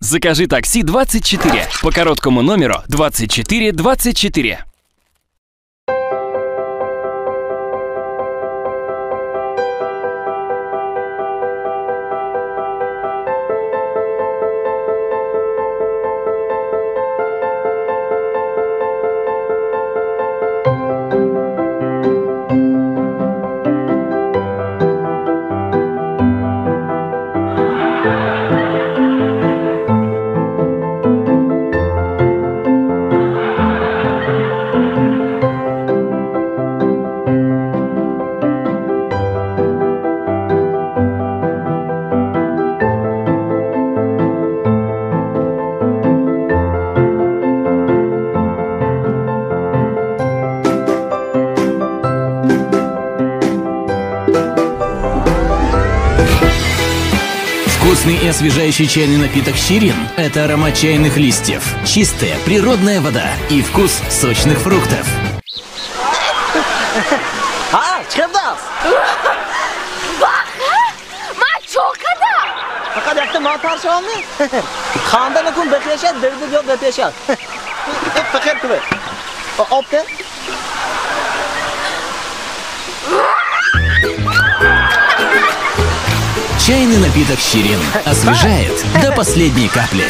Закажи такси 24 по короткому номеру 24 24. Вкусный и освежающий чайный напиток «Щирин» – это аромат чайных листьев, чистая природная вода и вкус сочных фруктов. Чайный напиток «Щирин» освежает до последней капли.